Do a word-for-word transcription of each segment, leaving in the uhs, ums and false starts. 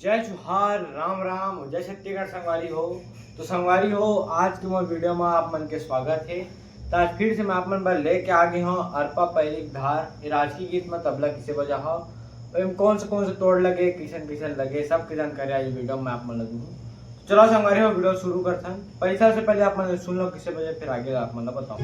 जय जोहार, राम राम, जय छत्तीसगढ़ संगवारी हो। तो संगवारी हो, आज के मोर वीडियो में आप मन के स्वागत हे। तो आज फिर से मैं आप मन बर लेके आ गए हूँ अरपा पैरी के धार। ये राजकीय गीत में तबला किसे बजा हो, एम कौन से कौन से तोड़ लगे, किसन किसन लगे, सब के जानकारी आज वीडियो में आप मन ल दूँ। चलो संगवारी हो, वीडियो शुरू करथन। पर सबसे पहले आप मन सुन लो किसे बजे, फिर आगे आप मन ल बताओ।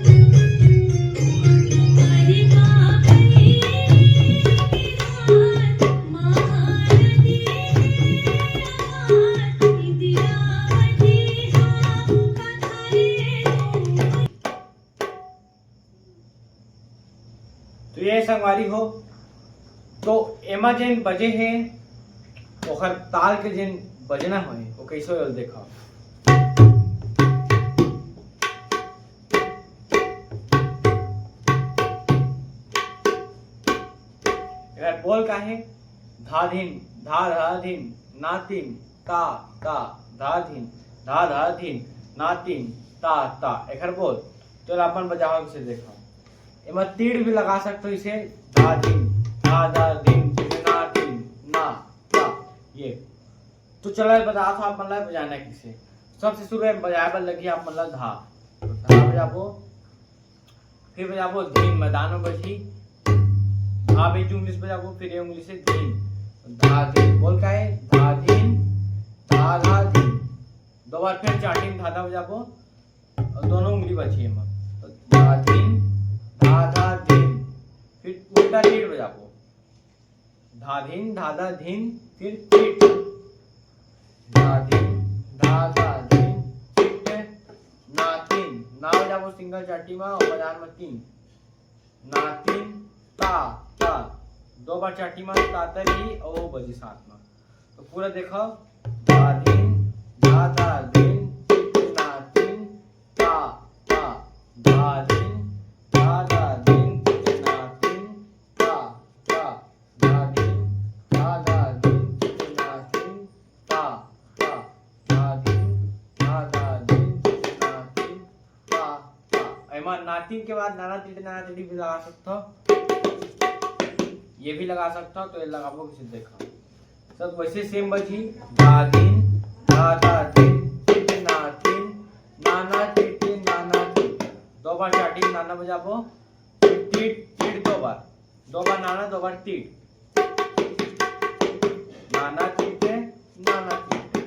तो ये संगवारी हो, तो एमा जेन बजे हे, ओखर ताल के जेन बजना होए, वो कैसे होए, देखो। एकर बोल का हे? धाधिन, धा धा धिन, नातिन, ता ता, धाधिन, धा धा धिन, नातिन, ता ता। एकर बोल तो अपन बजाओ से देखो। एमा तीर भी लगा सकते हो इसे, धाधिन, धा धा धिन, नातिन, ना ता। ये तो चला बता था आप मन ला बजाना किसे। सबसे शुरू में बजाए बर लगी आप मन ला धा। तो धा बजाबो, फिर बजाबो धिन, मैदान में बजी। धा बीच उंगली से बजाबो, फिर ये उंगली से धिन। धा धिन, बोल का है? धा धिन, धा धा धिन। दो बार फिर चाटी में धाधा बजाबो और दोनों उंगली बची है। तो धा धिन, धा धा धिन। फिर उल्टा तीर बजाबो। धाधिन, धाधा धिन, फिर चिट। धाधिन, धाधा धिन, चिट। नातिन, ना बजाबो सिंगल चाटी मा, और बजान मा तीन। नातिन, ता ता। दो बार चाटी मा ता ता रही और वो बजी साथ मा। तो पूरा देखो, धाधिन, धाधा धिन, चिट नातिन, ता ता। धाधिन, धाधा धिन, चिट नातिन, ता ता। धाधिन, धाधा धिन, चिट नातिन, ता ता। धाधिन, धाधा धिन, चिट नातिन, ता ता। एमा नातिन के बाद नाना तीटे, नाना तीटे भी लगा सकथो, ये भी लगा सकथो। तो ये लगाबो किसे देखो, सब वैसे सेम बजी। धाधिन, धाधा धिन, चिट नातिन, नाना तीटे, नाना तीटे। दो बार चाटी नाना बजाबो, फिर तीट, तीट दो बार, दो बार नाना, दो बार तीट। नाना तीटे, नाना तीटे।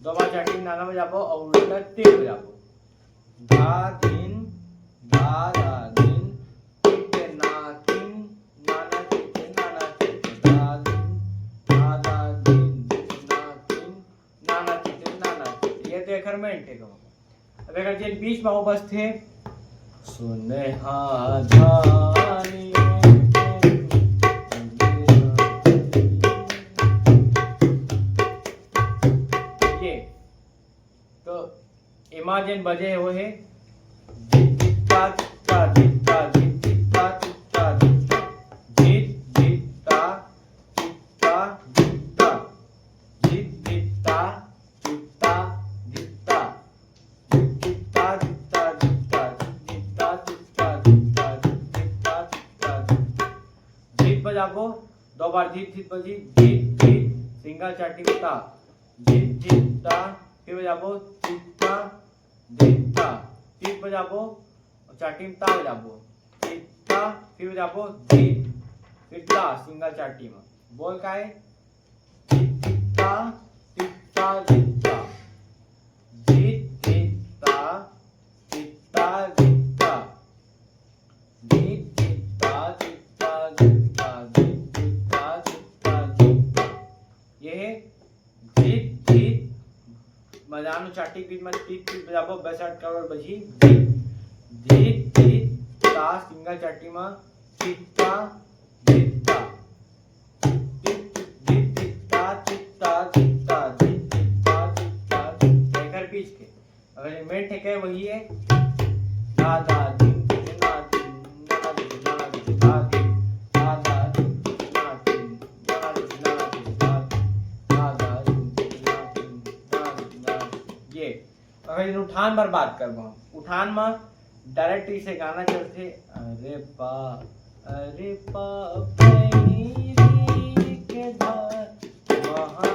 दो बार चाटी नाना बजाबो और उल्टा तीट बजाबो। धाधिन, धाधा धिन, तीटे नातिन, नाना तीटे, नाना तीटे। धाधिन, धाधा धिन, तीटे नातिन, नाना तीटे, नाना तीटे। ये तो एकर मेन टेक हो। अब एकर जेन बीच में वो बजथे, सुनहा धानी। ये तो एमा जेन बजे हे वो हे धित धित ता धित ता धित धित ता धित धित ता धित धित ता धित धित ता धित ता धित ता। धित धित ता धित ता धित ता। धित धित ता धित ता धित धित ता धित ता धित ता धित ता धित ता धित ता धित ता। धित बजाबो, दो बार धित धित बजी, धित धित, सिंगल चाटी में ता। धित धित ता, फिर बजाबो धित ता धित ता। धित बजाबो, चाटी में ता बजाबो। धित ता, फिर बजाबो धित, फिर ता, सिंगल चाटी में। बोल का है? धित धित ता, धित ता, धित ता। धित धित ता, धित ता, धित ता। धित धित ता, धित ता, धित ता, धित धित ता, धित ता, धित ता। ये है धित धित। मजानो चाटी के बीच में धित धित बजाबो, बैसाठ करोड़ बजी। धित धित धित ता, सिंगल चाटी में धित ता, धित ता। धित धित धित ता, धित ता, धित ता, धित धित ता, धित ता, धित ता। एकर बीच के अगर ये मेन ठेके वही है, धा धा धिन धिन ना धिन, ना धिन ना धिन, धा धिन, धा धा धिन धिन ना धिन, ना धिन ना धिन, धा धिन, धा धा धिन धिन ना धिन, ना धिन ना धिन। ये अगर इन उठान बर बात करबो हम, उठान में डायरेक्ट इसे गाना चलथे, अरे पा, अरे पा, पैरी के धार, वहाँ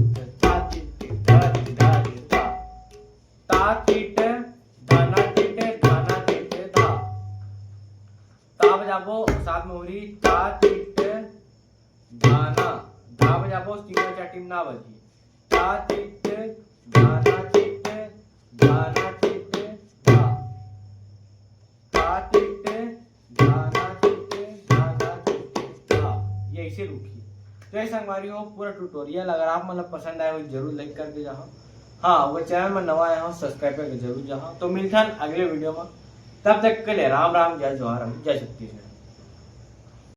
ता, ती, ती, धा, ती, धा, ती, ता। ता, ती, टे, धाना, ती, टे, धा। ता बजाबो, सात मुहरी, ता, ती, टे, धाना। धा बजाबो, तीन चार टीम ना बजी। ता, ती, टे, धाना, ती, टे, धाना, ती, टे, धा। ता, ती, टे, धाना, ती, टे, धाना, ती, टे, धा। ये ऐसे रुकही। तो ये संगवारी हो, पूरा ट्यूटोरियल अगर आप मन ला पसंद आए हो, जरूर लाइक करके जाओ। हाँ, वो चैनल में नवा आए हो, सब्सक्राइब करके जरूर जाओ। तो मिलथन अगले वीडियो में, तब तक के लिए राम राम, जय जोहार, जय छत्तीसगढ़।